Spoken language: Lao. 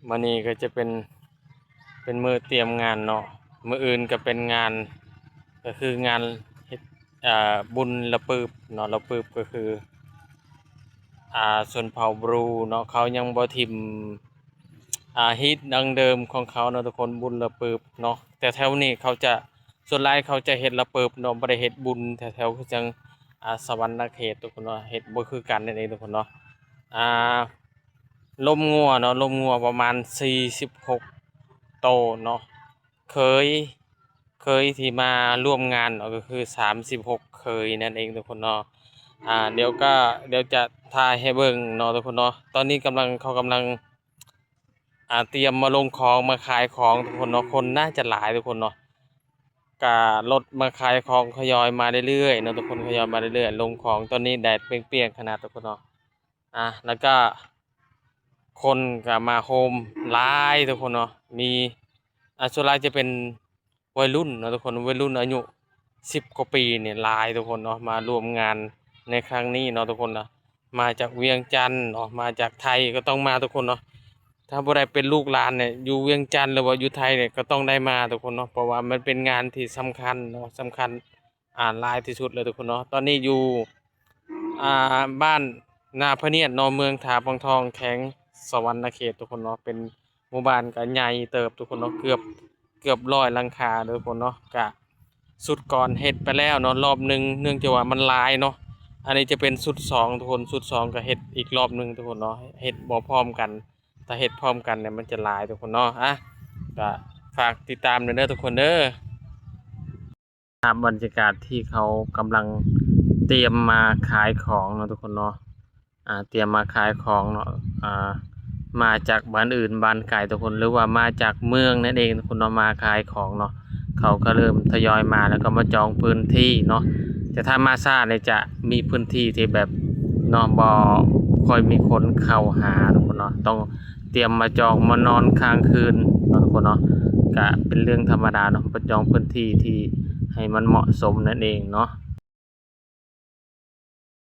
ມື້ນີ້ກໍຈະເປັນ ເປັນມື້ຕຽມງານເນາະ, ມື້ອື່ນກໍເປັນງານ ກໍຄືງານເຮັດ ອ່າ ບຸນລະປືບເນາະ, ລະປືບກໍຄື ອ່າ ຊົນເຜົ່າບຣູເນາະ, ເຂົາຍັງບໍ່ຖິ້ມ ອ່າ ຮີດດັ້ງເດີມຂອງເຂົາເນາະທຸກຄົນ, ບຸນລະປືບເນາະ. ແຕ່ແຖວນີ້ເຂົາຈະ ສ່ວນຫຼາຍເຂົາຈະເຮັດລະປືບເນາະ, ບໍ່ໄດ້ເຮັດບຸນແຖວໆ ຄືຈັ່ງ ອ່າ ສະຫວັນນະເຂດທຸກຄົນເນາະ, ເຮັດບໍ່ຄືກັນນັ້ນເອງທຸກຄົນເນາະ. ອ່າ ລົມງົວເນາະ, ລົມງົວປະມານສີ່ສິບຫົກໂຕເນາະ, ເຂີຍ ເຂີຍທີ່ມາຮ່ວມງານເນາະ ກໍຄືສາມສິບຫົກເຂີຍນັ້ນເອງທຸກຄົນເນາະ. ອ່າ ດຽວກໍ ດຽວຈະຖ່າຍໃຫ້ເບິ່ງເນາະທຸກຄົນເນາະ. ຕອນນີ້ກຳລັງ ເຂົາກຳລັງ ອ່າ ຕຽມມາລົງຂອງ ມາຂາຍຂອງທຸກຄົນເນາະ, ຄົນໜ້າຈະຫຼາຍທຸກຄົນເນາະ, ກະລົດມາຂາຍຂອງທະຍອຍມາເລື້ອຍໆເນາະທຸກຄົນ, ທະຍອຍມາເລື້ອຍໆ ລົງຂອງ. ຕອນນີ້ແດດປ່ຽງໆຂະໜາດທຸກຄົນເນາະ. ອ່າ ແລ້ວກະຄົນກະມາໂຮມຫຼາຍທຸກຄົນເນາະ, ມີ ອ່າ ສ່ວນຫຼາຍຈະເປັນ ໄວລຸ້ນເນາະທຸກຄົນ, ໄວລຸ້ນອາຍຸສິບກວ່າປີນີ້ຫຼາຍທຸກຄົນເນາະ, ມາຮ່ວມງານໃນຄັ້ງນີ້ເນາະທຸກຄົນເນາະ. ມາຈາກວຽງຈັນເນາະ, ມາຈາກໄທກໍຕ້ອງມາທຸກຄົນເນາະ. ຖ້າບໍ່ໄດ້ເປັນລູກຫຼານນີ້ ຢູ່ວຽງຈັນ ຫຼືວ່າຢູ່ໄທນີ້ ກໍຕ້ອງໄດ້ມາທຸກຄົນເນາະ, ເພາະວ່າມັນເປັນງານທີ່ສຳຄັນເນາະ, ສຳຄັນ ອ່າ ຫຼາຍທີ່ສຸດເລີຍທຸກຄົນເນາະ. ຕອນນີ້ຢູ່ ອ່າ ບ້ານນາພະນຽດເນາະ, ເມືອງທ່າປອງທອງ, ແຂວງສະຫວັນນະເຂດທຸກຄົນເນາະ. ເປັນໝູ່ບ້ານກໍໃຫຍ່ເຕີບທຸກຄົນເນາະ, ເກືອບ ເກືອບຮ້ອຍຫຼັງຄາເດີທຸກຄົນເນາະ. ກະຊຸດກ່ອນເຮັດໄປແລ້ວເນາະ ລອບໜຶ່ງ, ເນື່ອງຈາກວ່າມັນຫຼາຍເນາະ. ອັນນີ້ຈະເປັນຊຸດສອງທຸກຄົນ, ຊຸດສອງກໍເຮັດອີກລອບໜຶ່ງທຸກຄົນເນາະ, ເຮັດບໍ່ພ້ອມກັນ, ຖ້າເຮັດພ້ອມກັນນີ້ມັນຈະຫຼາຍທຸກຄົນເນາະ. ອ່ະ ກະຝາກຕິດຕາມເດີທຸກຄົນເດີ. ພາບບັນຍາກາດທີ່ເຂົາກຳລັງຕຽມມາຂາຍຂອງເນາະທຸກຄົນເນາະ, ອ່າ ຕຽມມາຂາຍຂອງເນາະ, ອ່າ ມາຈາກບ້ານອື່ນບ້ານໄກທຸກຄົນ ຫຼືວ່າມາຈາກເມືອງນັ້ນເອງທຸກຄົນເນາະ, ມາຂາຍຂອງເນາະ. ເຂົາກໍເລີ່ມທະຍອຍມາ ແລ້ວກໍມາຈອງພື້ນທີ່ເນາະ, ແຕ່ຖ້າມາຊ້ານີ້ຈະມີພື້ນທີ່ທີ່ແບບເນາະ ບໍ່ຄ່ອຍມີຄົນເຂົ້າຫາທຸກຄົນເນາະ, ຕ້ອງຕຽມມາຈອງມານອນຄ້າງຄືນເນາະທຸກຄົນເນາະ. ກະເປັນເລື່ອງທຳມະດາເນາະ, ມາຈອງພື້ນທີ່ທີ່ໃຫ້ມັນເໝາະສົມນັ້ນເອງເນາະ.